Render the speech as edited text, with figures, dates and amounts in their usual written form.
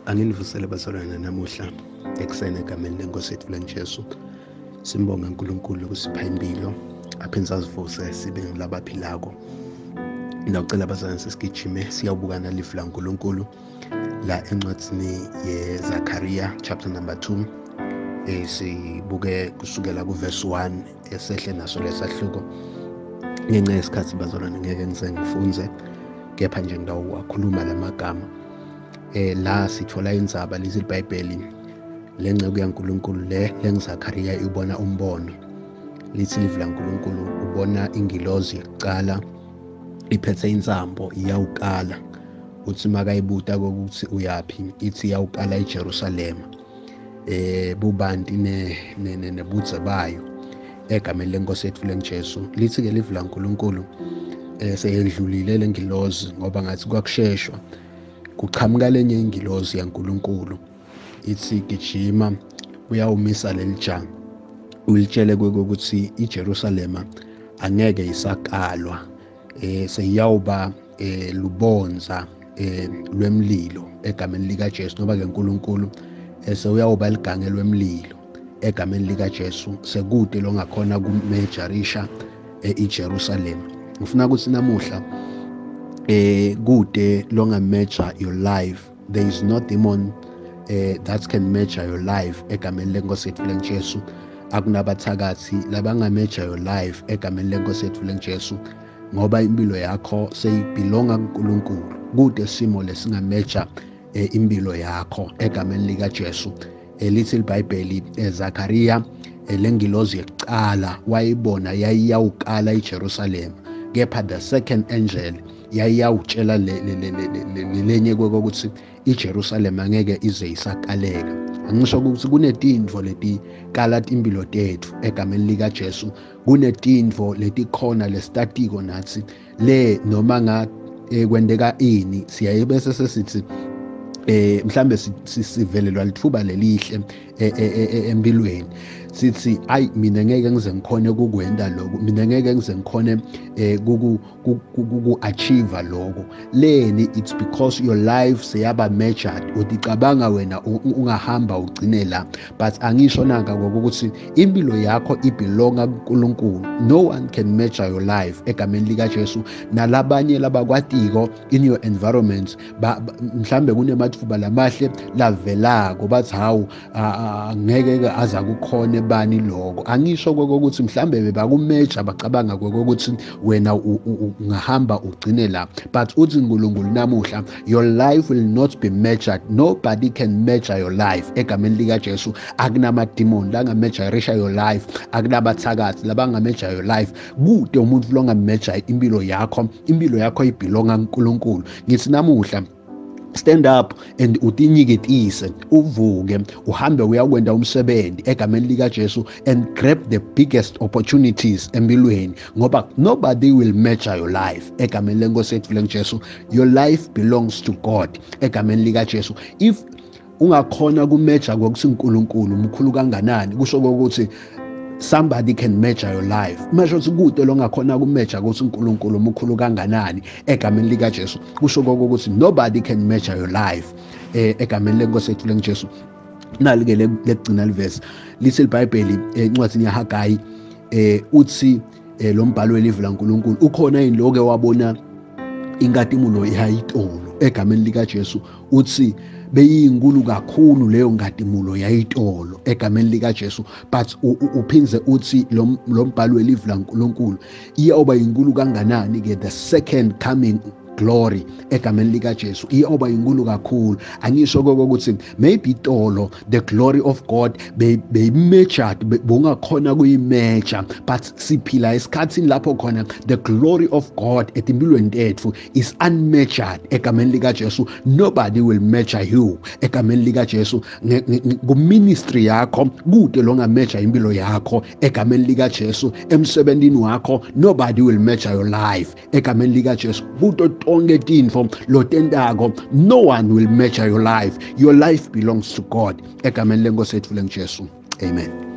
Anginivusele bazalwane namuhla ekuseni egameni lenkosi yethu lenjesu. Simbonga uNkulunkulu ukusipha impilo aphindze asivuse sibe ngilabaphilako. Ngiyacela bazalwane sesigijime siyawubukana live laNkulunkulu la encwadzini yeZakaria chapter number 2, sibuke kusukela kuverse 1 esehle naso lesahluko. Ngenxa yesikhathi bazalwane ngeke ngize ngifunze, kepha nje ngidawuwakhuluma lamagama. La sithola indzaba lithi iBhayibheli lenceku yaNkulunkulu le lengiZakaria ibona umbono. Lithi live laNkulunkulu ubona ingilozi yokuqala iphethe insambo iyawukala. Uthi makayibuta ukuthi uyaphi, ithi iyawukala eJerusalema. Bubanti nebudze bayo egameni lenkosi yethu lenjesu. Lithi ke live laNkulunkulu seyendlulile lengilozi ngoba ngathi kwakusheshwa. Kuqhamuka lenye ingilozi yaNkulunkulu ithi gijima uyawumisa lelijanga ulitshele ukuthi iJerusalema angeke isakalwa, seyiyawuba lubonza lwemlilo egameni lika Jesu, ngoba ke uNkulunkulu seyuyawuba ligange lwemlilo egameni lika Jesu. Sekude longakhona kumejarisha iJerusalema. Ngifuna ukuthi namuhla kude longa measure your life. There is no demon that can measure your life egameni lenkosi yethu lenjesu. Akunabathakathi labanga measure your life egameni lenkosi yethu lenjesu, ngoba impilo yakho seyibelonga kuNkulunkulu. Kude simo lesinga measure impilo yakho egameni lika Jesu. Lithi iBhayibheli Zakaria lengilozi yokuqala wayibona yayiyawukala iJerusalema, kepha the second angel yayiyawutshela lenye ukuthi iJerusalema ngeke ize isakaleka. Angisho ukuthi kunetintfo letikala impilo tethu egameni lika Jesu, kunetintfo letikhona lesitatiko nathi le noma nga kwendeka ini siyaye bese sesithi mhlambe sivelelwa lithuba lelihle empilweni, sithi ayi mina ngeke ngize ngikhone ukukwenda lokho, mina ngeke ngize ngikhone ku achieve lokho. Leni it's because your life seyaba measured. Uticabanga wena ungahamba ugcine la, but angisho nanga ukuthi impilo yakho ibelonga kuNkulunkulu. No one can measure your life egameni lika Jesu. Nalabanye labakwatiko in your environment mhlambe kunemathuba lamahle lavelako bathi hawu ngeke aza kukhona bani lokho. Angisho ukuthi mhlambe bebakumeasure bacabanga ukuthi wena ungahamba ugcine la, but uthi uNkulunkulu namuhla your life will not be measured. Nobody can measure your life egameni lika Jesu. Akunamademon la ngameasureisha your life, akunabathakathi labangameasure your life. Kude umuntu longameasure impilo yakho. Impilo yakho ibelonga kuNkulunkulu. Ngithi namuhla stand up and utinyiketise, uvuke uhambe uyakwenda umsebenzi egameni lika Jesu and grab the biggest opportunities empilweni, ngoba nobody will measure your life egameni lenkosi yethu lenjesu. Your life belongs to God egameni lika Jesu. If ungakhona kumeasure ngokuthi uNkulunkulu mkhulu kanganani, kusho ukuthi somebody can measure your life. Masho ukuthi kude longakhona kumeasure ukuthi uNkulunkulu mkhulu kanganani egameni lika Jesu, kusho ukuthi nobody can measure your life egameni lenkosi yethu lenjesu. Nali ke lekugcina livesi lithi iBhayibheli encwadini yaHagayi, uthi lo mbhalo welive laNkulunkulu ukhona yini loke wabona inkatimulo yayitolo egameni lika Jesu? Uthi beyinkulu kakhulu leyo nkatimulo yayitolo egameni lika Jesu. But uphinze uthi lo mbhalo welive laNkulunkulu iyoba inkulu kanganani ke the second coming glory egameni lika Jesu, iyoba inkulu kakhulu. Angisho ukuthi maybe itolo the glory of God be measured, bongakhona kuyimeasure, but siphila esikhathini lapho khona the glory of God etimpilweni tethu is unmeasured egameni lika Jesu. Nobody will measure you egameni lika Jesu. Ku ministry yakho kude longa measure impilo yakho egameni lika Jesu. Emsebenzini wakho nobody will measure your life egameni lika Jesu. Kuto tonke tintfo lotentako no one will measure your life. Your life belongs to God egameni lenkosi yethu lenjesu. Amen.